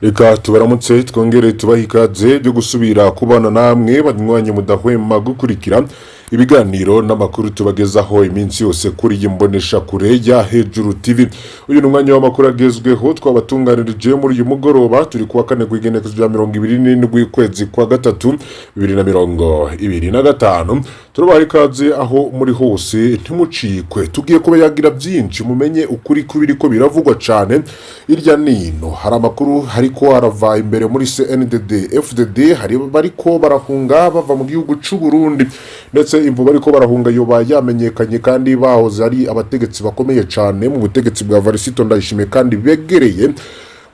Reka tubaramutse, twongere tubahe ikaze byo gusubira kubana namwe, banywanyi mudahwema gukurikira ibiganiro n'amakuru tubagezaho iminsi yose kuri iyi mbonesha kure ya Hejuru TV. Uyu ni umwanya w'amakuru agezweho twabatunganirije muri uyu mugoroba. Turi kuwa kane, ku igenekerezo rya 27 kwezi kwa gatatu 2025. Turabaha ikaze aho muri hose, ntimucikwe. Tugiye kubayagira byinshi, mumenye ukuri kubiriko biravugwa cane hirya nino. Hari amakuru hariko arava imbere muri CNDD FDD, hari bariko barahunga bava mu gihugu c'u Burundi, ndetse imvu bariko barahunga yoba yamenyekanye, kandi bahoze ari abategetsi bakomeye cane mu butegetsi bwa Varisito Ndayishimiye kandi begereye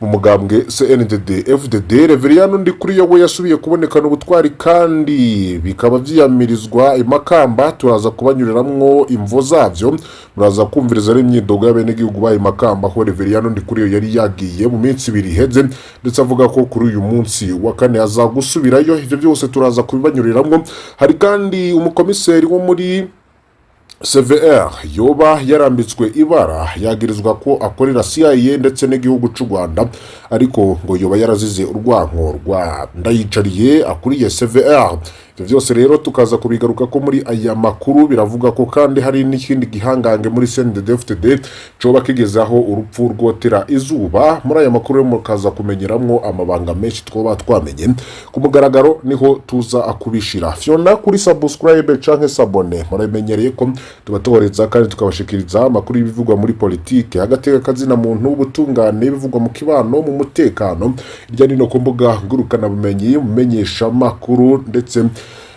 mu mugambwe CNDD FDD. Reveriyano Ndikuriyo we yasubiye kubonekana ubutwari kandi bikaba vyiyamirizwa imakamba. Turaza kubanyuriramwo imvo zavyo, muraza kumviriza ari imyidogo y'abenegihugu bayo Makamba, aho Reveriyano Ndikuriyo yari yagiye mu minsi 2 iheze, ndetse avuga ko kuri uyu munsi wa kane aza gusubirayo. Ivyo byose turaza kubibanyuriramwo. Hari kandi umukomiseri wo muri CVR yoba yarambitswe ibara, yagirizwa ko akorera CIA ndetse n'igihugu c'u Rwanda, ariko ngo yoba yarazize urwanko rwa Ndayicariye akuriye CVR. Ibyo byose rero tukaza kubigaruka ko muri aya makuru. Biravuga ko kandi hari n'ikindi gihangange muri CNDD-FDD coba kigeze aho urupfu rwotera izuba. Muri aya makuru rero mukaza kumenyeramwo amabanga menshi twoba twamenye ku mugaragaro, niho tuza akubishira. Fyonda kuri subscribe canke s'abonner. Muramenyereye ko tuba tuboreza kandi tukabashikiriza amakuru y'ibivugwa muri politike, agateka kazina muntu, ubutungane, ibivugwa mu kibano, mu mutekano, hirya nino ku mbuga ngurukanabumenyi, mumenyesha makuru, ndetse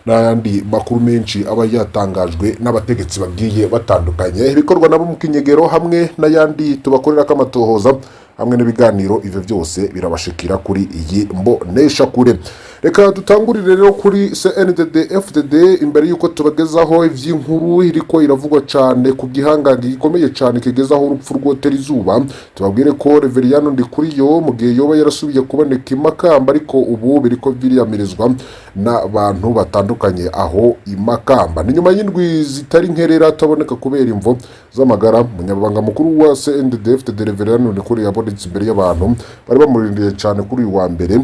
n'ayandi makuru menshi aba yatangajwe n'abategetsi bagiye batandukanye, ibikorwa nabo mu kinyegero, hamwe n'ayandi tubakorera k'amatohoza hamwe n'ibiganiro. Ivyo byose birabashikira kuri iyi mbonesha kure. Reka dutangurire rero kuri CNDD FDD. Imbere y'uko tubagezaho ivy'inkuru iriko iravugwa cane ku gihangange gikomeye cane kigezaho urupfu rwotera izuba, tubabwire ko Reveriyano Ndikuriyo mu gihe yoba yarasubiye kuboneka imakamba, ariko ubu biriko biriyamirizwa n'abantu batandukanye aho imakamba. Ni nyuma y'indwi zitari nkerera ataboneka kubera imvo z'amagara. Umunyamabanga mukuru wa CNDD FDD Reveriyano Ndikuriyo yabonetse imbere y'abantu bari bamurindiriye cyane kuri uyu wa mbere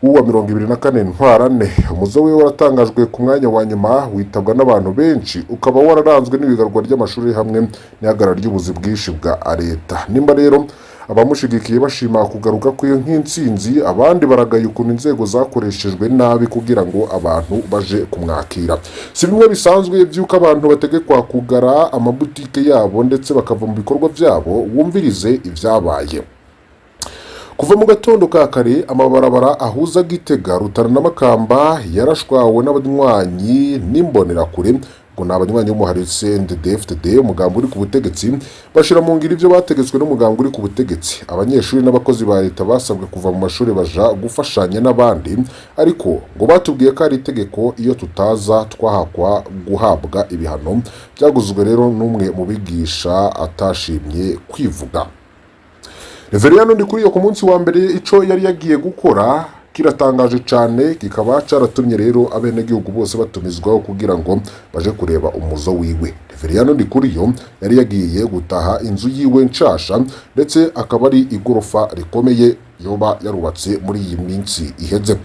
w'uwa 24 Ntwarante. Umuzo we waratangajwe ku mwanya wa nyuma, witabwa n'abantu benshi, ukaba wararanzwe n'ibigarwa ry'amashuri hamwe n'ihagarara ry'ubuzi bwinshi bwa leta. Nimba rero abamushigikiye bashima kugaruka kwe nk'intsinzi, abandi baragaye ukuntu inzego zakoreshejwe nabi kugira ngo abantu baje kumwakira. Si bimwe bisanzwe by'uko abantu bategekwa kugara amabutike yabo ndetse bakava mu bikorwa byabo. Wumvirize ibyabaye. Kuva mu gatondo ka kare, amabarabara ahuza Gitega, Rutana na Makamba yarashwawe n'abanywanyi n'imbonerakure, ngo ni abanywanyi b'umuhari CNDD-FDD, umugambi uri ku butegetsi, bashira mu ngiro ibyo bategetswe n'umugambi uri ku butegetsi. Abanyeshuri n'abakozi ba leta basabwe kuva mu mashuri baja gufashanya n'abandi, ariko ngo batubwiye ko ari itegeko, iyo tutaza twahakwa guhabwa ibihano. Byaguzwe rero n'umwe mu bigisha atashimye kwivuga. Reveriyano Ndikuriyo ku munsi wa mbere, ico yari yagiye gukora kiratangaje cyane, kikaba caratumye rero abenegihugu bose batumizwaho kugira ngo baje kureba umuzo wiwe. Reveriyano Ndikuriyo yari yagiye gutaha inzu yiwe nshasha, ndetse akaba ari igorofa rikomeye yoba yarubatse muri iyi minsi iheze.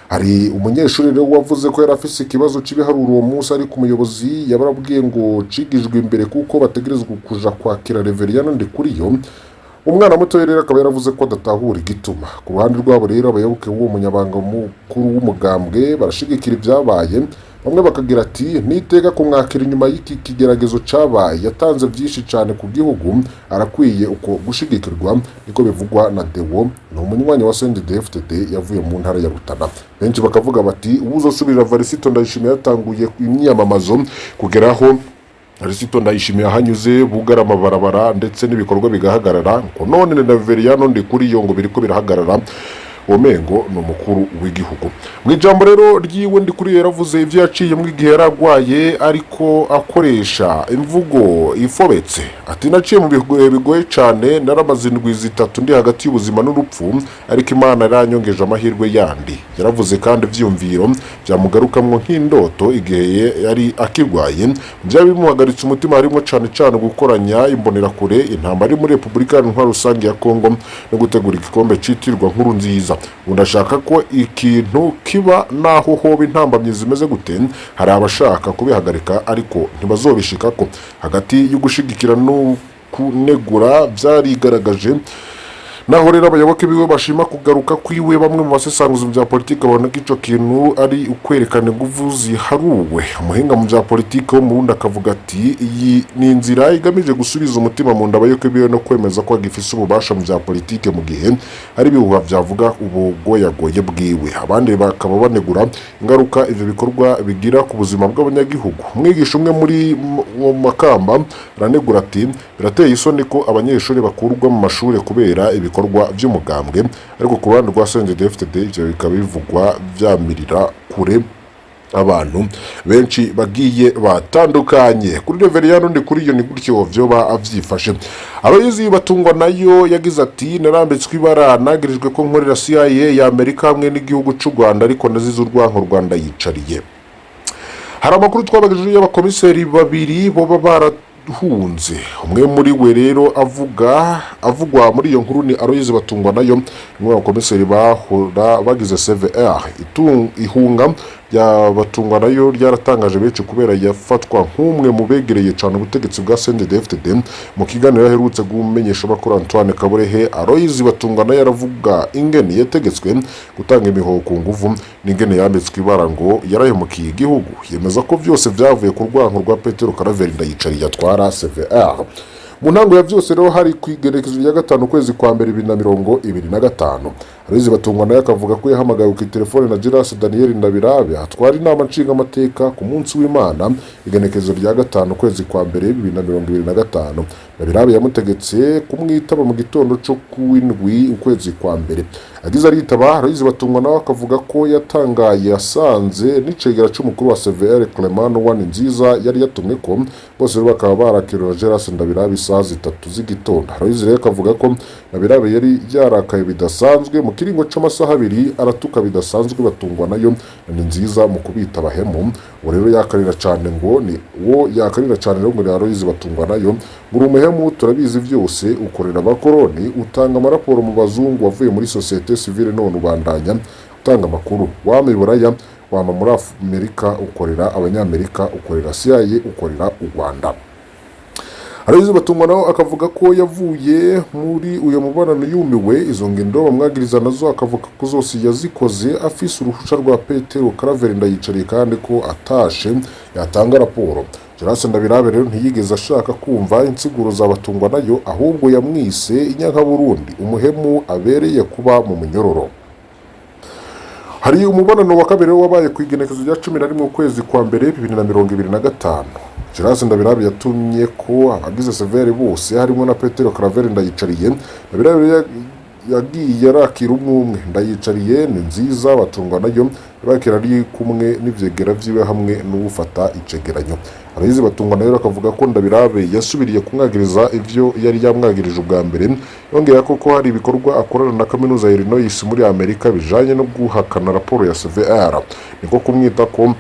Hari umunyeshuri rero wavuze ko yari afise ikibazo cy'ibiharuro uwo munsi, ariko umuyobozi yabarabwiye ngo cigijwe imbere kuko bategerezwa kuja kwakira Reveriyano Ndikuriyo. Umwana muto rero akaba yaravuze ko adatahura igituma. Ku ruhande rwabo rero, abayoboke b'uwo munyabanga mukuru w'umugambwe barashigikira ibyabaye. Bamwe bakagira ati: "Niteka kumwakira inyuma y'iki kigeragezo cabaye. Yatanze byinshi cyane ku gihugu, arakwiye uko gushigikirwa." Niko bivugwa na Dewo, ni umunywanyi wa CNDD-FDD yavuye mu ntara ya Rutana. Benshi bakavuga bati: "Uwuzosubirira Varisito Ndayishimiye yatanguye imyiyamamazo kugeraho Varisito Ndayishimiye ahanyuze bugara amabarabara ndetse n'ibikorwa bigahagarara, ngo none na Reveriyano Ndikuriyo ngo biriko birahagarara, womengo ni umukuru w'igihugu." Mu ijambo rero ryiwe, Ndikuriyo yaravuze ibyo yaciyemo igihe yaragwaye, ariko akoresha imvugo ifobetse, ati: "Naciye mu bihe bigoye cyane, naramaze indwi 3 ndi hagati y'ubuzima n'urupfu, ariko Imana yaranyongeje amahirwe yandi." Yaravuze kandi ivyiyumviro byamugarukamwo nk'indoto igihe yari akirwaye. Byaba bimuhagaritse umutima harimo cane cane gukoranya imbonerakure, intambara iri muri Repubulika Iharanira Rusange ya Kongo no gutegura igikombe citirwa Nkuru Nziza. Nkurunziza. Ubu ndashaka ko ikintu kiba naho hoba intambamyi zimeze gute. Hari abashaka kubihagarika, ariko ntibazobishikako. Hagati yo gushigikira no kunegura byarigaragaje. Naho rero abayoboke biwe bashima kugaruka kwiwe, bamwe mu basesanguzi mu bya politiki babona ko ico kintu ari ukwerekana inguvu ziharuwe. Umuhinga mu bya politiki wo mu Burundi akavuga ati: "Iyi ni inzira igamije gusubiza umutima mu nda abayoboke biwe no kwemeza ko agifise ububasha mu bya politiki, mu gihe hari ibihuha vyavuga ubugoyagoye bwiwe." Abandi bakaba banegura ingaruka ivyo bikorwa bigira ku buzima bw'abanyagihugu. Umwigisha umwe muri mu Makamba aranegura ati: "Birateye isoni ko abanyeshuri bakurwa mu mashuri kubera ibikorwa by'umugambwe." Ariko ku ruhande rwa CNDD-FDD, ivyo bikaba bivugwa vyamirira kure abantu benshi bagiye batandukanye. Kuri Reveriyano ndi kuri iyo ni gutyo vyoba vyifashe. Aloyizi Batungwa nayo yagize ati: "Narambitswe ibara, nagirijwe ko nkorera CIA ya Amerika hamwe n'igihugu c'u Rwanda, ariko nazize urwanko Rwanda yicariye." Hari amakuru twabagejeje y'abakomiseri babiri boba barahunze. Umwe muri we rero avuga avugwa muri iyo nkuru ni Aloyizi Batungwa nayo, umwe mu bakomiseri bahora bagize CVR. Ihunga rya Batungwa nayo ryaratangaje benshi kubera yafatwa nk'umwe mu begereye cyane ubutegetsi bwa CNDD-FDD. Mu kiganiro aherutse kumenyesha amakuru Antoine Kaburehe, Aloyizi Batungwa nayo aravuga ingene yategetswe gutanga imihoho ku nguvu n'ingene yambitswe ibara ngo yarahemukiye igihugu. Yemeza ko byose byavuye ku rwanko rwa Petero Karaveri Ndayicariye atwara CVR. Mu ntango ya byose rero, hari ku igerekezo rya 5 ukwezi kwa mbere 2025, Aloyizi Batungwa nayo akavuga ko yahamagawe ku telefone na Giras Daniel Ndabirabe atwara inama nshingamateka ku munsi w'Imana, igenekerezo rya 5 ukwezi kwa mbere 2025. Ndabirabe yamutegetse kumwitaba mu gitondo cyo kuwindwi ukwezi kwa mbere. Agize aritaba. Aloyizi Batungwa nawe akavuga ko yatangaye asanze n'icegera c'umukuru wa CVR Clement Wani Nziza yari yatumwe ko bose rero bakaba barakirira Geras Ndabirabe isaha 3 z'igitondo. Aloyizi rero akavuga ko Ndabirabe yari yarakaye bidasanzwe, mu kiringo c'amasaha 2 aratuka bidasanzwe Batungwa nayo ni Nziza mu kubita abahemu. Uwo rero yakarira cyane ngo ni uwo yakarira cyane rero ngo ni Aloyizi Batungwa nayo, ngo uri umuhemu, turabizi byose, ukorera abakoroni, utanga amaraporo mu bazungu, wavuye muri société civile none ubandanya utanga amakuru, wama i Buraya, wama muri Amerika, ukorera abanyamerika, ukorera CIA, ukorera u Rwanda. Aloyizi Batungwa nawe akavuga ko yavuye muri uyo mubonano yumiwe. Izo ngendo bamwagiriza nazo akavuga ko zose yazikoze afise uruhusha rwa Petero Karaveri Ndayicariye, kandi ko atashe yatanga raporo. Gerase Ndabirabe rero ntiyigeze ashaka kumva insiguro za Batungwa nayo, ahubwo yamwise inyankaburundi, umuhemu abereye kuba mu munyororo. Hari umubonano wa kabiri wabaye ku igenekerezo rya 11 ukwezi kwa mbere 2025. Gerase Ndabirabe yatumye ko abagize CVR bose, harimo na Petero Karaveri Ndayicariye. Ndabirabe yagiye arakira umwe umwe: Ndayicariye, ni Nziza, Batungwa nayo. Bakira ari kumwe n'ivyegera vyiwe hamwe n'uwufata icegeranyo. Aloyizi Batungwa nayo akavuga ko Ndabirabe yasubiriye kumwagiriza ivyo yari yamwagirije ubwa mbere. Yongera ko hari ibikorwa akorana na kaminuza ya Illinois muri Amerika bijanye no guhakana raporo ya CVR, niko kumwita ko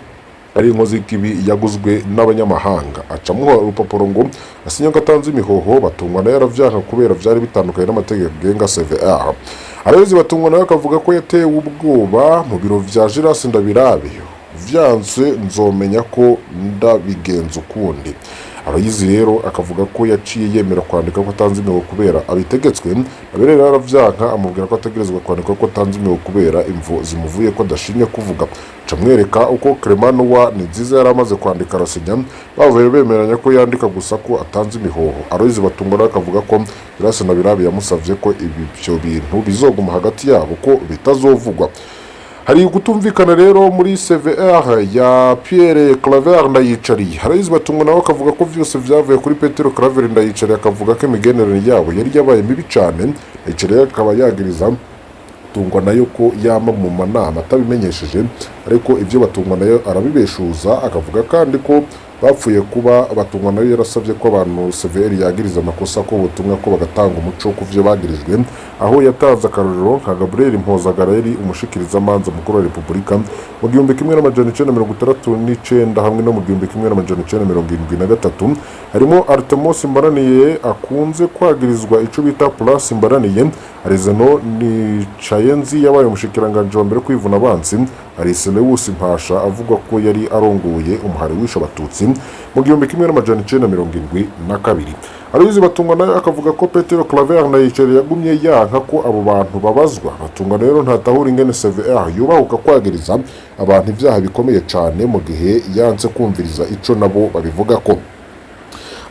ari inkozi y'ikibi yaguzwe n'abanyamahanga, aca amuha urupapuro ngo asinye ko atanze imihoho. Batungwa nayo aravyanka kubera vyari bitandukanye n'amategeko agenga CVR. Aloyizi Batungwa nawe akavuga ko yatewe ubwoba mu biro vya Giras Ndabirabe: "Vyanse nzomenya ko ndabigenza ukundi." Aloyizi rero akavuga ko yaciye yemera kwandika ko atanze imihoho kubera abitegetswe. Ndabirabe rero aravyanka, amubwira ko ategerezwa kwandika ko atanze imihoho kubera imvo zimuvuye ko adashimye kuvuga. Aca amwereka uko Clement Noah ni Nziza yari amaze kwandika, arasinya. Bavuye bemeranya ko yandika gusa ko atanze imihoho. Aloyizi Batungwa nawe akavuga ko Giras Ndabirabe yamusavye ko ibyo bintu bizoguma hagati yabo, ko bitazovugwa. Hari kutumvikana rero muri CVR ya Pierre Claver Ndayicariye. Aloyizi Batungwa nawe akavuga ko vyose vyavuye kuri Petero Claver Ndayicariye, akavuga ko imigenderanire yabo yari yabaye mibi cane. Ndayicariye akaba yagiriza Batungwa nayo ko yama mu manama atabimenyesheje, ariko ibyo Batungwa nayo arabibeshuza. Akavuga kandi ko bapfuye kuba Batungwa nayo yarasabye ko abantu CVR yagiriza amakosa ko ubutumwa ko bagatanga umuco ku vyo bagirijwe, aho yatanze akarorero nka Gabriel Mpozagara yari umushikirizamanza mukuru wa Repubulika mu 1969 hamwe no mu 1973. Harimo Artemos Mbaraniye akunze kwagirizwa ico bita Place Mbaraniye, Hari Zeno Nicayenzi yabaye umushikiranganji wa mbere kwivuna abansi. Hari Selewusi Mpasha avugwa ko yari arongoye umuhari wishe abatutsi mu 1972. Aloyizi Batungwa nawe akavuga ko Petero Claver Ndayicariye yagumye yanka ko abo bantu babazwa. Batungwa rero ntatahura ingene CVR yubahuka kwagiriza abantu ivyaha bikomeye cane mu gihe yanse kumviriza ico nabo babivugako.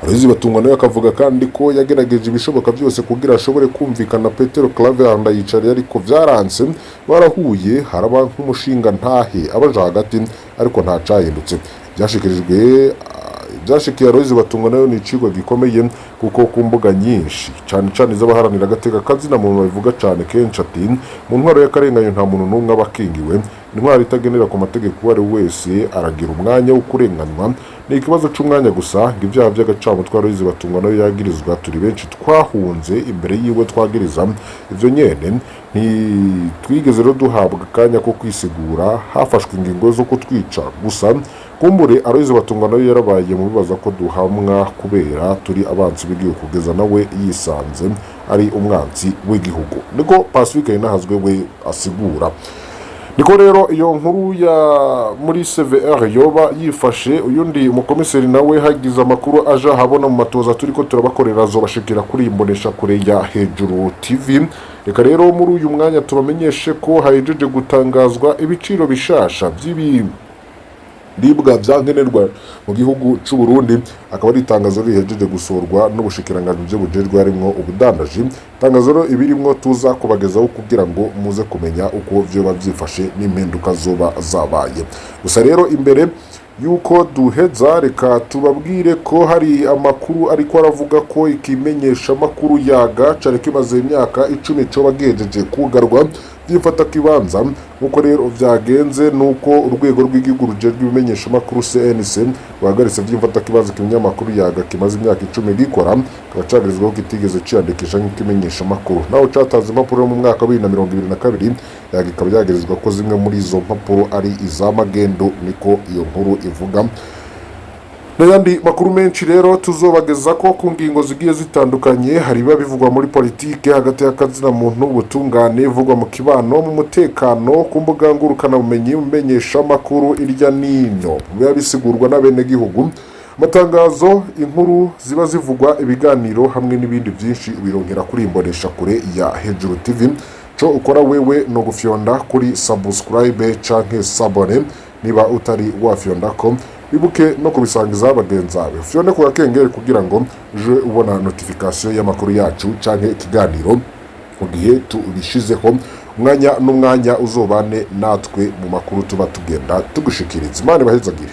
Aloyizi Batungwa nawe akavuga kandi ko yagerageje ibishoboka byose kugira ashobore kumvikana Petero Claver Ndayicariye, ariko vyaranse. Barahuye, haraba nk'umushinga ntahe abaja hagati, ariko nta cahindutse. Byashikirijwe byashikiye Aloyizi Batungwa nayo ni icigwa gikomeye, kuko ku mbuga nyinshi, cane cane iz'abaharanira agateka kazina muntu, babivuga cane kenshi ati: "Mu ntwaro y'akarenganyo nta muntu n'umwe aba akingiwe. Intwaro itagendera ku mategeko, uwo ari we wese aragira umwanya wo kurenganywa, ni ikibazo c'umwanya gusa." Ngo ibyaha by'agacamutwe Aloyizi Batungwa nayo yagirizwa, turi benshi twahunze imbere yiwe twagiriza ivyo nyene, ntitwigeze rero duhabwa akanya ko kwisigura, hafashwe ingingo zo kutwica gusa. Kumbure Aloyizi Batungwa nayo yarabaye mu bibaza ko duhamwa kubera turi abansi b'igihugu, kugeza nawe yisanze ari umwansi w'igihugu. Niko Pacifique Ninahazwe we asigura. Niko rero iyo nkuru ya muri CVR yoba yifashe. Uyundi mukomiseri nawe hagize amakuru aje ahabona mu matoza turiko turabakorera, azobashikira kuri iyi mbonesha kure ya Hejuru TV. Reka rero muri uyu mwanya tubamenyeshe ko hahejeje gutangazwa ibiciro bishasha by'ibi biribwa bya nkenerwa mu gihugu c'u Burundi. Akaba ari itangazo rihejeje gusorwa n'ubushikiranganji bujejwe harimwo ubudandaji. Itangazo rero ibirimwo tuza kubagezaho kugira ngo muze kumenya uko vyoba vyifashe n'impinduka zoba zabaye. Gusa rero imbere yuko duheza, reka tubabwire ko hari amakuru ariko aravuga ko ikimenyeshamakuru Yaga cari kimaze imyaka 10 coba gihejeje kugarwa byifata kibanza. Nk'uko rero vyagenze, nuko urwego rw'igihugu rujejwe ibimenyeshamakuru CNC ruhagaritse vy'imfata kibanza ikinyamakuru Yaga kimaze imyaka 10 gikora, kikaba cagirizwaho kitigeze ciyandikisha nk'ikimenyeshamakuru naho catanze impapuro mu mwaka wa 2022. Yaga ikaba yagirizwa ko zimwe muri izo mpapuro ari iza magendo, niko iyo nkuru ivuga. N'ayandi makuru menshi rero tuzobageza ko ku ngingo zigiye zitandukanye, hari ibiba bivugwa muri politike, hagati y'akazina muntu, ubutungane, ivugwa mu kibano, mu mutekano, ku mbuga ngurukanabumenyi, mu menyeshamakuru irya nino, biba bisigurwa n'abenegihugu, amatangazo, inkuru ziba zivugwa, ibiganiro hamwe n'ibindi byinshi, ubironkera kuri imbonesha kure ya Hejuru TV. Co ukora wewe no gufyonda kuri subscribe canke s'abonner niba utari wafyonda ko, wibuke no kubisangiza bagenzi bawe. Ufyonde ku gakengeri kugira ngo uje ubona notification y'amakuru yacu canke ikiganiro mu gihe tubishizeho. Umwanya n'umwanya uzobane natwe mu makuru tuba tugenda tugushikiriza. Imana ibahezagire.